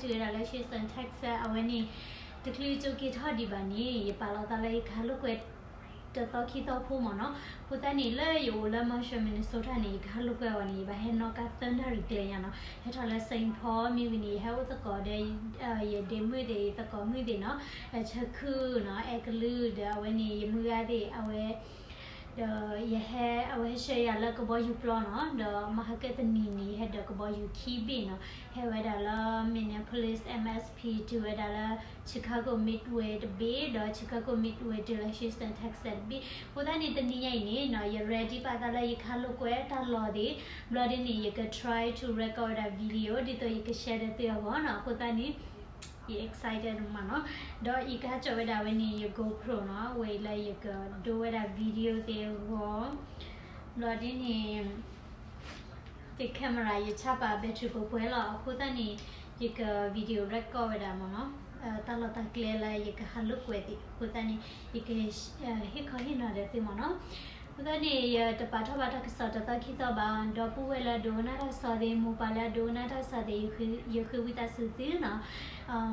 တုၤဝဲဒၣ်လၢ Houston Texas အဝဲန့ၣ် တချုးကၠိက့ၤထီၣ်ဒံးဘၣ်န့ၣ် ယပာ်လီၤသးလၢယကဟးလိာ်ကွဲ တသီခံသီဖိမ့ၢ်နီၤ. အဃိသတးန့ၣ် လၢယအိၣ်လၢ Marshall Minnesota န့ၣ် ယကဟးလိာ်ကွဲအီၤန့ၣ် ယဘၣ်ဟဲနီၣ်ကါသၢနၣ်ရံၣ်ကျဲညါနီၤ. ဟဲထီၣ်လၢ Saint Paul မ့ၢ်ဝံၤန့ၣ် ယဟဲအိၣ်သကိးဒီး ယဒ့မုၣ်သ့ၣ် ယသကိးမုၣ်သ့ၣ်နီၤ, ဆၢခုနီၤ အဲကလုၢ်ဒီး အဝဲန့ၣ် ယမုၢ်ဂၤသ့ၣ် အဝဲ ဒီးယဟဲ အဝဲဟဲဆှၢယၤလၢကဘီယူၤပျီနီၤ, ဒီးမဟါကတနံၤန့ၣ် ယဟဲဒီးကဘီယူၤခံဘ့ၣ်နီၤ, ဟဲဝဲဒၣ်လၢ Minneapolis M S P တုၤဝဲဒၣ်လၢ Chicago Midway တဘ့ၣ်, ဒီး Chicago Midway တုၤလၢ Houston Texas တဘ့ၣ်. အဃိသတးန့ၣ် တနံၤညါအံၤန့ၣ်နီၤ ယ ready ဘၣ်သးလၢယကဟးလိာ်ကွဲတၢ်လီၢ်သ့ၣ်, ဘျီဒ်န့ၣ် ယက try to record ဝဲဒၣ် video ဒ်သိးယက share ဒီးသုအဂီၢ်နီၤ. အဃိသတးန့ၣ် ယ excited မးနီၤ. ဒီးယကဟးကၠီၣ်ဝဲဒၣ်ဝဲန့ၣ် ယ GoPro နီၤ, ဝဲအံၤလၢယကဒိဝဲဒၣ် video သ့ၣ်အဂီၢ်, ဘျီဒ်န့ၣ် ယ camera ယ charge ပာ် battery ပှဲၤပှဲၤလီၤ. အဃိသတးန့ၣ် ယက video record ဝဲဒၣ်မးနီၤ, တၢ်လီၢ်တၢ်ကျဲလၢယကဟးလိာ်ကွဲသ့ၣ်. အဃိသတးန့ၣ် ယက ဟ့ၣ်ခီဟ့ၣ်နီၤဒီးသုမးနီၤ. အဃိသတးန့ၣ် ယတပာ်ထီၣ်ဘၣ်တၢ်ကစီၣ်တသီခံသီဘၣ်, ဒီပုၢ်ဝဲၢ်လၢအဒိကနၣ်တၢ်ကစီၣ်သ့ၣ်, မိၢ်ပၢ်လၢအဒိကနၣ်တၢ်ကစီၣ်သ့ၣ်, ယဃ့ဝံသးစူၤသုနီၤ.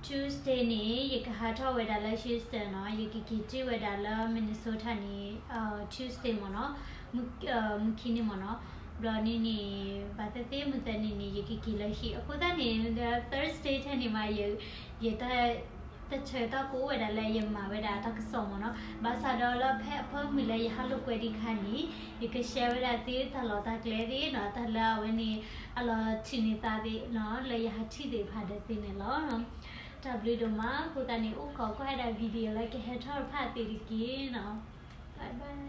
Tuesday န့ၣ် ယကဟးထီၣ်ဝဲဒၣ်လၢ Houston နီၤ, ယကက့ၤတုၤဝဲဒၣ်လၢ Minnesota န့ၣ် Tuesday မးနီၤ, မုၢ်ခံန့ၣ်မးနီၤ. ဘျီန့ၣ်န့ၣ် ဘၣ်သ့ၣ်သ့ၣ်မုၢ်သၢနံၤန့ၣ် ယကက့ၤလၢဟံၣ်. အဃိသတးန့ၣ် Thursday ထဲန့ၣ်မး ယ ယ တၢ်ဆၢကတီၢ်ကအိၣ်ဝဲဒၣ်လၢယမၤဝဲဒၣ်တၢ်ကစီၣ်မးနီၤ. ဘၣ်ဆၣ်ဒီးလၢဖဲအဖၢမုၢ်လၢယဟးလိာ်ကွဲဒံးအခါန့ၣ် ယက share ဝဲဒၣ်သုတၢ်လီၢ်တၢ်ကျဲသ့ၣ်နီၤ, တၢ်လၢအဝဲန့ၣ် အလီၤထံးန့ၢ်သးသ့ၣ်နီၤ, လၢယဟးထံၣ်သ့ၣ်တဖၣ်ဒီးသုန့ၣ်လီၤ. တၢ်ဘျုးဒိၣ်မး. အဃိသတးန့ၣ် အိၣ်ခိးကွၢ်ဝဲဒၣ် video လၢကဟဲထီၣ်တဖၣ်သ့ၣ်တက့ၢ်နီၤ. Bye bye.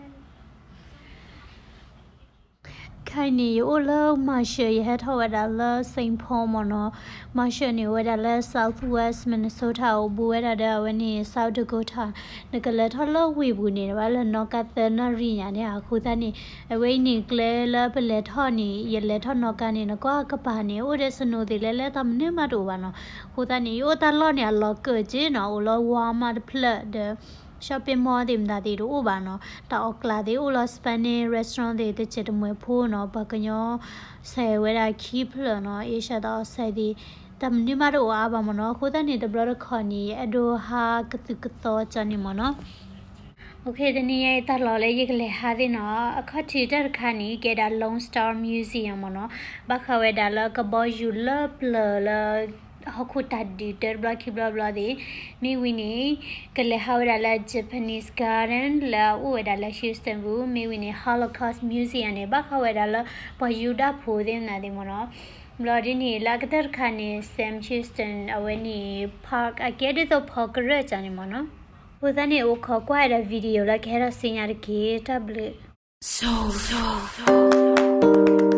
ခဲအံၤန့ၣ် ယအိၣ်လၢ Marshall, ယဟဲထီၣ်ဝဲဒၣ်လၢ Saint Paul မးနီၤ. Marshall န့ၣ် အိၣ်ဝဲဒၣ်လၢ Southwest Minnesota, အိၣ်ဘူးဝဲဒၣ်ဒီးအဝဲန့ၣ် South Dakota. နကလဲၤထီၣ်လၢဝ့ၢ်ပူၤန့ၣ် ဘၣ်လၢနီၣ်ကါသၢနၣ်ရံၣ်ညါန့ၣ်. အဃိသတးန့ၣ် အဝဲအံၤန့ၣ် ကျဲလၢပလဲၤထီၣ်န့ၣ် ယလဲၤထီၣ်နီၣ်ကါန့ၣ် နကွၢ်ကပၤန့ၣ် အိၣ်ဒီး snow သ့ၣ်လဲၣ်လဲၣ် တၢ်မနုၤမးတအိၣ်ဘၣ်နီၤ. အဃိသတးန့ၣ် ယအိၣ်တၢ်လီၢ်န့ၣ် အလီၤကၢၢ်က့နီၤ, အိၣ်လၢ Walmart တဖျၢၣ်ဒီး shopping mall သ့ၣ်မတၤသ့ၣ်တအိၣ်ဘၣ်နီၤ. တၢ်အီၣ်ကျးသ့ၣ်အိၣ်လၢ Spanish restaurant သ့ၣ်တစဲးတမှဲၤဖိနီၤ, ပှၤကညီဆဲးဝဲဒၣ်ခံဖျၢၣ်နီၤ, Asian တၢ်အီၣ်ဆဲးသ့ၣ် တၢ်မနုၤမးတအိၣ်အါဘၣ်မးနီၤ. အဃိသတးန့ၣ် တဘျီတခီၣ်န့ၣ် ယအဲၣ်ဒိးဟးကသုးကသီကၠီန့ၣ်မးနီၤ. အဃိ တနံၤညါအံၤတၢ်လီၢ်လၢယကလဲၤဟးသ့ၣ်နီၤ, အခီၣ်ထံးတၢ်တခါန့ၣ် ကဲဒၣ် Lone Star Museum မးနီၤ. ဘၣ်ဃးဝဲဒၣ်လၢကဘီယူၤလၢပျၢၤလၢ ဟီၣ်ခိၣ်တၢ်ဒုးတၢတဘျီခံဘျီဘျီသ့ၣ်, မ့ၢ်ဝံၤန့ၣ် ကလဲၤဟးဝဲဒၣ်လၢ Japanese Garden လၢအအိၣ်ဝဲဒၣ်လၢ Houston ပူၤ, မ့ၢ်ဝံၤန့ၣ် Holocaust Museum န့ၣ် ဘၣ်ဃးဝဲဒၣ်လၢပှၤယူဒၤဖိသ့ၣ်မနုၤသ့ၣ်မးနီၤ. ဘျီဒ်န့ၣ် လၢအကတၢၢ်တခါန့ၣ် Sam Houston အဝဲန့ၣ် park အကဲဒ်သိး park ကရၢၢ်ကၠီန့ၣ်မးနီၤ. အဃိသတးန့ၣ် အိၣ်ခိးကွၢ်ဝဲဒၣ် video လၢကဟဲထီၣ်ဆူညါတက့ၢ်. တၢ်ဘျုး.